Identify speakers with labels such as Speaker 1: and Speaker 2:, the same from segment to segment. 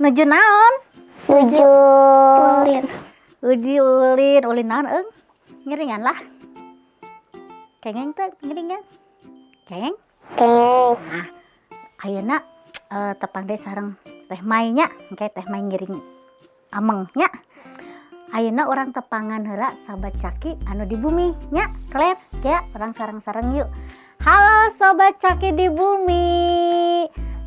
Speaker 1: Nuju naon?
Speaker 2: Nuju ulin.
Speaker 1: Nuju ulin, ulin naon, Eung? Ngiringan lah. Kengeng teu ngiringan? Keng?
Speaker 2: Kengeng.
Speaker 1: Nah, ayeuna tepang deui sareng Teh Mai nya, engke Teh Mai ngiring ameng nya. Ayeuna urang tepangan heula Sobat Caki anu di bumi nya, Claire, ya, urang sareng-sareng yuk. Halo, Sobat Caki di bumi.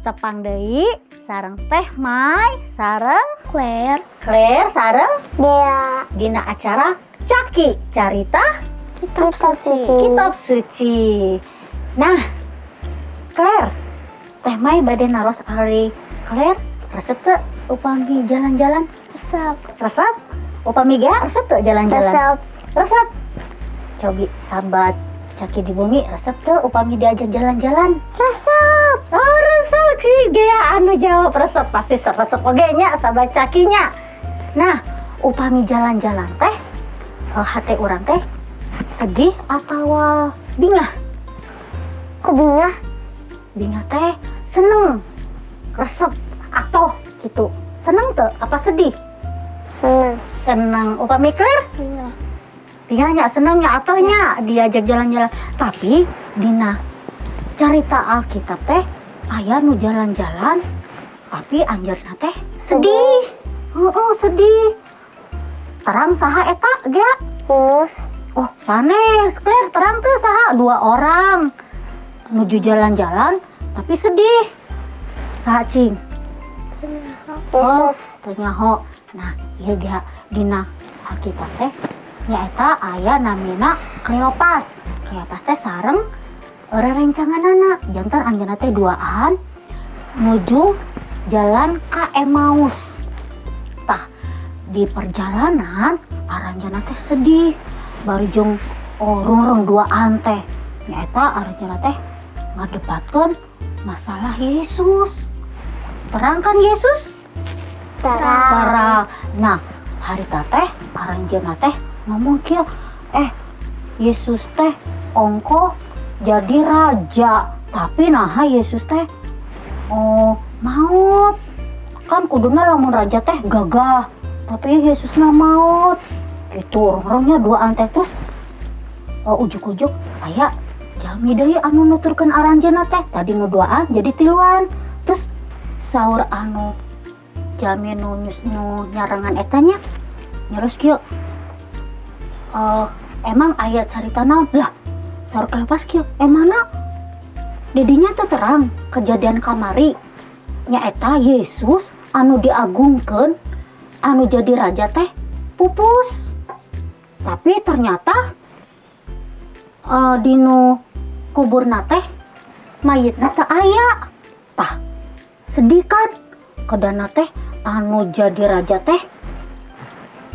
Speaker 1: Tepang deui sareng Teh Mai, sareng
Speaker 2: Claire.
Speaker 1: Claire, sareng
Speaker 2: Dea.
Speaker 1: Dina acara Caki Carita
Speaker 2: Kitab Suci.
Speaker 1: Kitab Suci. Nah, Claire, Teh Mai bade naros ari Claire, resep teu upami jalan-jalan?
Speaker 2: Resep.
Speaker 1: Resep? Upami Gea resep teu jalan-jalan?
Speaker 2: Resep.
Speaker 1: Resep. Cobi, sahabat Caki di bumi resep teu upami diajak jalan-jalan?
Speaker 2: Resep.
Speaker 1: Oh, resep sih Gea anu jawab resep, pasti resep oge nya sahabat Cakinya. Nah, upami jalan-jalan teh hate urang teh sedih atau bingah?
Speaker 2: Ku bingah.
Speaker 1: Bingah teh seneng, resep atau gitu. Seneng tuh apa sedih?
Speaker 2: Seneng.
Speaker 1: Seneng. Upami Claire?
Speaker 2: Bingah.
Speaker 1: Bingahnya, senengnya atohnya diajak jalan-jalan. Tapi dina carita Alkitab teh aya nu jalan-jalan tapi anjeunna teh sedih. Oh, sedih. Terang saha eta, Gea?
Speaker 2: Yunus.
Speaker 1: Oh, sanes. Claire, terang tuh saha? Dua orang menuju jalan-jalan tapi sedih. Saha cing? Oh,
Speaker 2: Yesus.
Speaker 1: Teu nyaho. Nah, ieu ge dina Alkitab teh nyaeta aya namina Kleopas. Kleopas teh sareng rerencanganana. Janten anjeunna teh duaan nuju jalan ka Emmaus. Tah, di perjalanan aranjeunna teh sedih. Bari jeung, oh, rungrung duaan teh. Nyaeta aranjeunna teh ngadebatkeun masalah Yesus. Terang kan Yesus?
Speaker 2: Terang.
Speaker 1: Terang. Nah, harita teh aranjeunna teh ngomong kieu, "Eh, Yesus teh ongkoh jadi raja, tapi naha Yesus teh, oh, maut? Kan kuduna lamun raja teh gagah, tapi Yesusna maut." Gitu orang-orangnya duaan teh. Terus, oh, ujuk-ujuk aya jalmi deui anu nuturkeun aranjeunna teh, tadi nu duaan jadi tiluan. Terus saur anu jalmi nu nyarengan eta nya nyarios kieu, "Eh, emang aya carita naon?" Lah, saur Kleopas kieu, "Emangna didinya teh terang kejadian kamari nyaeta Yesus anu diagungkeun, anu jadi raja teh pupus, tapi ternyata dinu kuburna teh mayitna teu aya." Tah, sedih kan, kedana teh anu jadi raja teh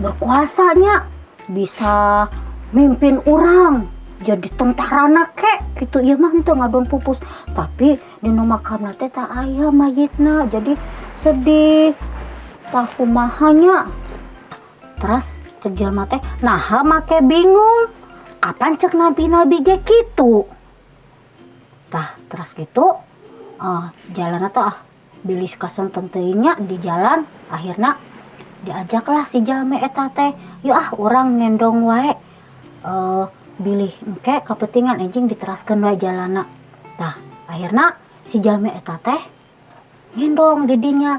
Speaker 1: berkuasanya, bisa mimpin orang, jadi tentarana kek gitu, ieu mah henteu ngadon pupus, tapi dinu makamna teh teu aya mayitna, jadi sedih. Tah, kumaha nya? Terus cek jelema teh, "Naha make bingung? Kapan cek nabi-nabi ge kitu." Tah, terus gitu jalan teh, ah, bilih kasonten teuing nya di jalan, akhirna diajaklah si jalmi eta teh, "Yuk ah, urang ngendong wae, bilih engke kapentingan enjing diteraskeun wae jalanna." Tah, akhirna si jalmi eta teh ngendong di dinya.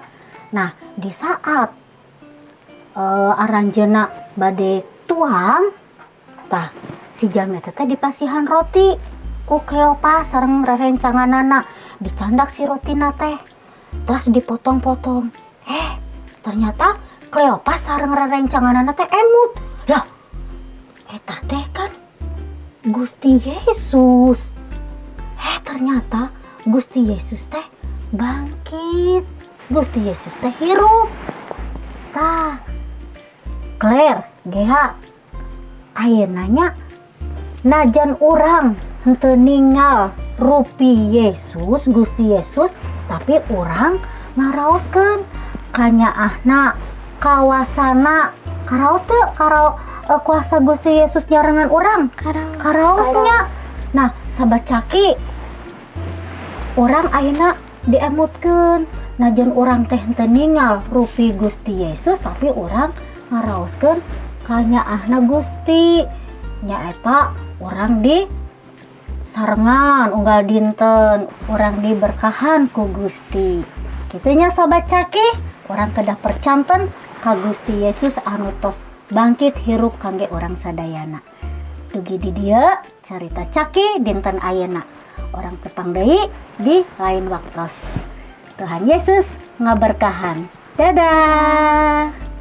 Speaker 1: Nah, di saat aranjeunna bade tuang, tah, si jalmi eta teh dipasihan roti ku Kleopas sareng rerencanganana. Dicandak si rotina teh, terus dipotong-potong. Eh, ternyata Kleopas sareng rerencanganana teh emut, "Lah, eta teh kan Gusti Yesus." Eh, ternyata Gusti Yesus teh bangkit, Gusti Yesus teh hirup. Tah, Claire, Geha, ayeuna nya najan urang henteu ningal rupi Yesus, Gusti Yesus, tapi urang ngaraoskeun kanyaahna, kawasana. Karaos teu kuasa Gusti Yesus nyarengan urang?
Speaker 2: Karaos.
Speaker 1: Karaosnya. Nah, sahabat Caki, urang ayeuna diemutkeun. Najan urang teh teu ningal rupi Gusti Yesus, tapi urang ngaraoskeun kanyaahna Gusti. Nyaeta urang di sarengan unggal dinten, urang diberkahan ku Gusti. Kitu nya, Sobat Caki, urang kedah percanten ka Gusti Yesus anu tos bangkit hirup kangge urang sadayana. Dugi di dieu carita Caki dinten ayeuna. Urang tepang deui di lain waktos. Tuhan Yesus ngaberkahan. Dadah.